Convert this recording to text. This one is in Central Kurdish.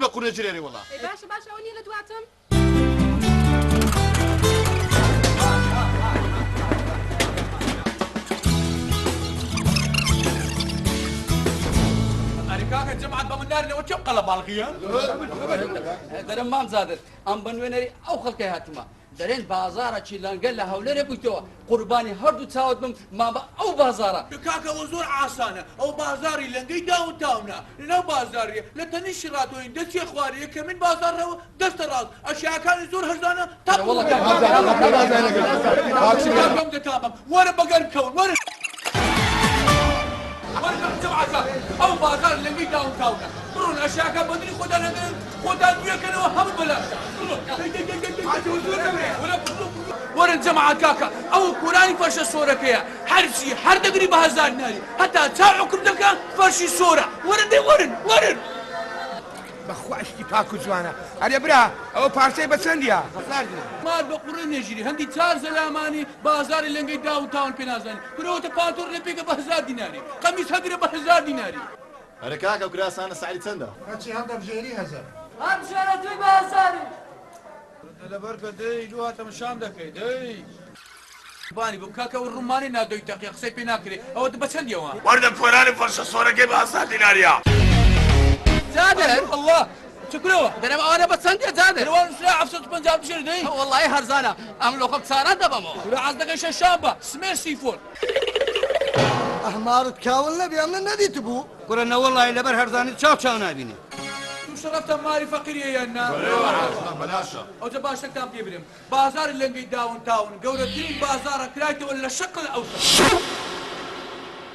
بە قورنە جرێرێ وەڵا. ئەی باشە باشە ئەوە نیە لە دواتم. ئەرێ کاکە جەماعەت بە من نارنەوە کێ قەلەباڵغیە؟ دەرم مام زادر ئەم بە نوێنەری ئەو خەڵکەی هاتوومە دەرێن بازاڕەکی لەنگەر لە هەولێرێ بوویتەوە قوربانی هەردوو چاوت بم مامە ئەو بازاڕە. کاکە ئەوە زۆر ئاسانە ئەوە بازاڕی لەنگەی داون تاونە لەناو بازاڕیە لە تەنیشتی ڕاتۆین دەچیە خوارێ یەکەمین بازاڕەوە دەستە ڕاست ئەشیاکانی زۆر هەرزانە تا وەڵا کاکە کاکەم دەتابم وەرە بەگەر بکەون وەرە وەرە بە جەماعەتە ئەو بازاڕ لەنگەی داون تاونە بڕۆن ئەشیاکان بەدری خۆتان هەگرن خۆتان دوێکەنەوە هەموو بەلاشە وەرن جەماعەت کاکە ئەوە کۆرانی فەرشە سۆرەکەیە هەرچی هەر دەگری بە هەزار دیناری هەتا چاو عوکم دەکا فەرشی سۆرە وەرن دەی وەرن وەرن. بەخوا شتی پاک و جوانە. ئەرێ برا ئەوە پارچەی بە چەندیە؟ مار بە قوڕێ نێژیری هەندی چار زەلامانی بازاری لەنگەی داون تاون پێ نازانی کورەوەتە پانتۆر لێ پێکە بە هەزار دیناری قەمیس هەگرە بە هەزار دیناری. ئەرێ کاکە ئەو کراسانە سعری چەندە؟ هەرچی هەڵدەبژێری هەزار. هەبژێرە توی بە هەزاری. لەبەرکە دەی لۆ تەمەشام دەکەی دەی. بانی بم کاکە ئەو ڕومانەی نادۆی تەقیە قسەی پێ ناکرێ ئەوە بە چەندیەوە. وەردە کۆرانی فەرشە سۆرەکەی بە هەزار دیناریە. جادر. اللە چکرەوە. دەرم ئەوانە بە چەندیە جادر. دەروان نوسرا 750 بژێر دەی. وەڵایی هەرزانە ئەم لۆخەم چاران دەبەمەوە. کورە عەزدەکەی شەشان بە سمێر سیفۆن. ئەحمارت کاول نەبێ ئەمنت نەدیتبوو. کورە نەوەڵای لەبەر هەرزانی چاو چاو نابینێ. تو شەڕەفتان ماری فەقیریە یان نا؟ بەلاشە. ئەوجا با شتەکتان پێ برێم بازاری لەنگەی داون تاون گەورەترین بازاڕە کرایتەوە لە شەق الئەوسەت.